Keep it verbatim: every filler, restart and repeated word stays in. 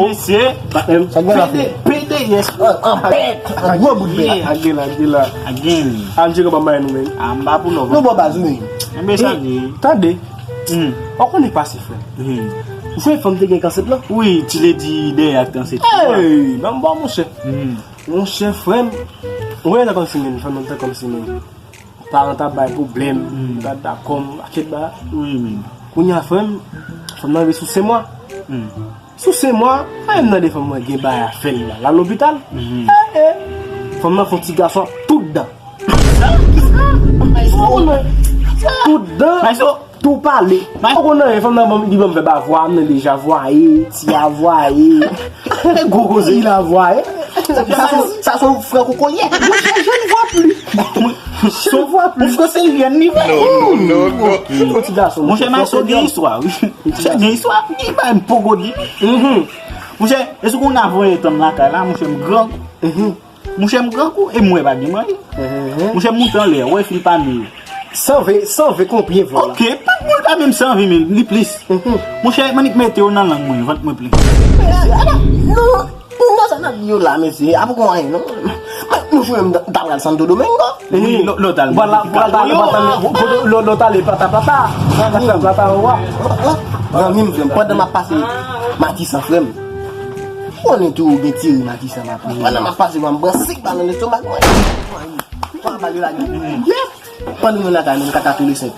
Mesye, Sa gen la fè. P D S. An bèt. An gwo bout bèt. Ak gen la, ak gen la. Again. Ann cheke ban bay nou menm. A m pa pou love. Nou bon baz ou menm. Enben sa di. Tande, Hmm. ou konnen pase frè. Hmm. Ou fè fanm te gen kansèt lan? Wi, ti ledi dèyè ak kansèt. Hey, ban m ba monchè. Hmm. Monchè frè m. Ou wè nan kòmsi menm, fanm nan te kòmsi menm. Paran ta bay pwoblèm, ta dakò m, aket ba. Wi, men. Kounye a frè m, fanm nan rive sou senk mwa. Hmm. Sou senk mwa, a m nan de fanm mwen gen bay a fè l la. La lopital. Eh, eh. Fanm nan fè yon ti gason ap tout dan. Tout dan. Maestro, Tou pale. Mas- Ou konnen fanm nan ban m, li ban m vèb avwa, m nan deja vwaye, ti avwaye. Gwo koze. Il avwaye. Sa se sa se yon franko kolye. Je ne vois plus. Je ne vois Ou plus. franse lyen ni vre. Yon ti gason. Monchè Maestro gen istwa, wi. Monchè gen istwa, li bay m poko di. Monchè, e sou konn avoye tann lakay la, monchè m gran. Monchè m gran kou, e m wè pa gen manyen. Monchè m moute anlè, wè fil pa nou. San ve, san ve konbyen vwa la? Ok, pa moun pa menm san vi mil, li plis. Monchè, m annik mete yo nan lang mwen, vant mwen plen. Non, non, sa nan di yo la, mesye. A poko anyen, non. Men, nou jwenn m ta pral Santo Domingo. Wi, lò- lòt al. Vwala, vwala, vwala, vwala, lòt ale plata, plata. Plata, plata, wa. Zanmi m, frè m, pandan m ap pase Matisan, frè m. Konnen tou ou gen tire Matisan, m ap. Pandan m ap pase, m ap branse bal nan lestomak mwen. Pandan m lage. Yep. Pandan nou lakay, nou kaka tou le senk.